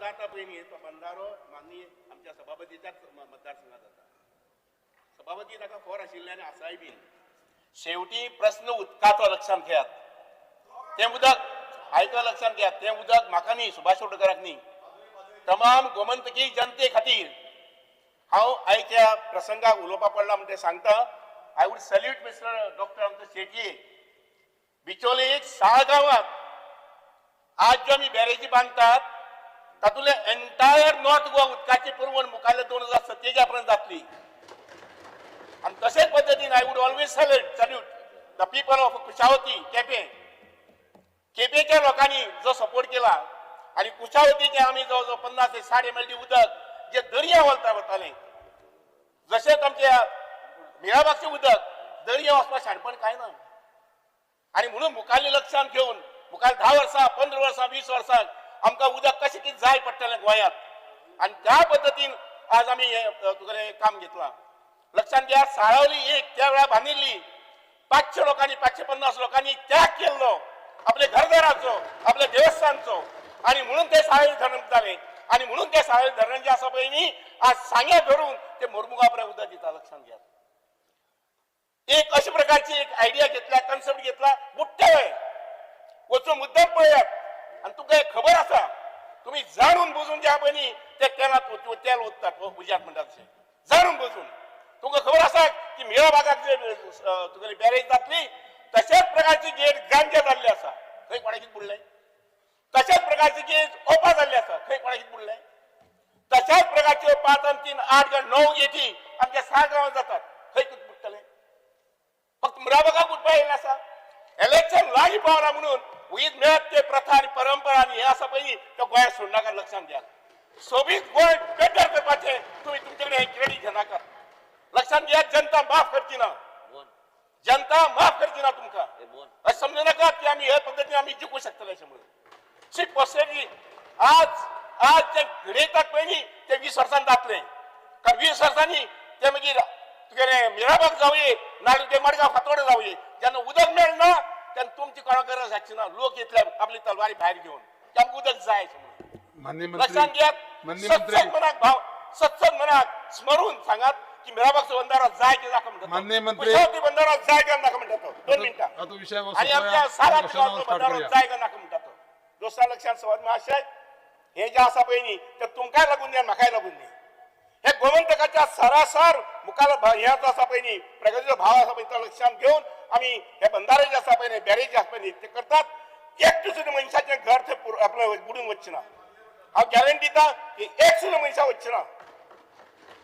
जाता पळय न्ही, तो बंधारो माननीय आमच्या सभापतीच्याच मतदारसंघात जाता. सभापती ताका फोर आशिल्ले आनी आसाय बीन. शेवटी प्रस्न उदकाचो लक्षांत घेयात. तें उदक आयका लक्षांत घेयात, तें उदक म्हाका न्ही, सुभाष शिरोडकराक न्ही, तमाम गोमंतकी जनते खातीर. हांव आयच्या प्रसंगाक उलोवपा पडला म्हण तें सांगता. I would salute Mister Doctor आमचो शेटये. बिचोले एक साळगांवात आज ज्यो आमी बॅरेजी बांदतात, तातूंतले एंटायर नॉर्थ गोवा उदकाची पुरवण मुखारल्या 2047 पर्यंत जातली. आनी तशेच पद्दतीन I would always salute the people of Kushavati, Quepem. केपेंच्या लोकांनी जो सपोर्ट केला आनी कुशावतीचे आमी जवळ जवळ 50 ते 60 एमएलडी उदक जे दर्या वलता वतालें, जशेंच आमच्या मिराबागचें उदक दर्या वचपा शाणपण कांय ना. आनी म्हणून मुखारली लक्षांत घेवन मुखार 10 वर्सां, 15 वर्सां, 20 वर्सां आमकां उदक कशें कितें जाय पडटलें गोंयांत आनी त्या पद्दतीन आज आमी हें तुगेलें काम घेतलां. लक्षांत घ्या, साळावली एक त्या वेळार बांदिल्ली, 500 लोकांनी, 550 लोकांनी त्याग केल्लो आपल्या घरदाराचो, आपल्या देवस्थानचो आनी म्हणून ते साळावली धरण जालें. आनी म्हणून ते साळावली धरण जे आसा पळय न्ही, आज सांग्या धरून ते मोरमुगांव पर्यंत उदक दिता. लक्षांत घेयात, एक अशा प्रकारची एक आयडिया घेतला, कन्सेप्ट घेतला. बुडटे वचून मुद्दम पळयात आनी तुमकां एक खबर आसा, तुम्ही जाणून बुजून ज्या पळय न्ही ते तेलात तेल ओततात, उज्यात म्हणटात तशें. जाणून बुजून तुमकां खबर आसा की मिरा बागाक जे तुगेली बॅरेज जातली, तशाच प्रकारची गेट गांजे जाल्ली आसा, खंय कोणाक बुडलें? तशाच प्रकारची गेट ओपा जाल्ली आसा, खंय कोणाक बुडलें? तशाच प्रकारच्यो पांच आनी तीन आठ, णव गेटी आमच्या सात गांवांत जातात, खंय कितें बुडटलें? फक्त मुराबागाक उठपा येयलें आसा. इलेक्शन लागीं पावला म्हणून वयर मेळत ते प्रथा आनी परंपरा आनी हे आसा पळय न्ही, तो गोंयांत सोडनाका. लक्षांत घ्या, सोबीत गोंय बेटर करपाचें तुमी तुमचे कडेन हें क्रेडीट घेनाकात. लक्षांत घ्या, जनता माफ करची ना. जनता माफ करची ना तुमकां. अशें समजू नाकात की आमी हे पद्दतीन आमी जिखू शकतले अशें म्हणून. सी पॉसिबिलिटी आज आज जे घडयतात पळय न्ही, ते 20 वर्सांनी जातले, कारण 20 वर्सांनी ते मागीर तुगेले मिराबाग जावये, नाजाल्यार ते मडगांव फातोर्डा जावये, जेन्ना उदक मेळना तेन्ना तुमची कोणा गरज आसची ना. लोक येतले आपली तलवारी भायर घेवन की आमकां उदक जाय अशें म्हणून. माननीय मंत्री, लक्षात घेयात. माननीय मंत्री. सत्संग मनाक भाव, सत्संग मनाक स्मरून सांगात की मिराबागचो बंधारा जाय की नाका म्हणटा तो. माननीय मंत्री. कुशावती बंधारा जाय काय नाका म्हणटा तो. 2 मिनिटां. आता विषय आणि आमच्या सारा गांवचो बंधारो जाय काय नाका म्हणटा तो. दुसरा लक्षात सवाद महाशय, हे जे आसा पळय न्ही, ते तुमकांय लागून न्ही आनी म्हाकाय लागून न्ही. हे गोमंतकाच्या सरासर मुखार हे आसा पळय न्ही, प्रगतीचो भाव आसा पळय, तो लक्षात घेवन आमी हे बंधारे जे आसा पळय न्ही, बॅरेज जे आसा पळय न्ही, ते करतात. एक सुद्दां मनशाचें घर थंय आपलें बुडून वचचें ना. हांव गॅरंटी दिता की एक सुद्दां मनशां वचचें ना.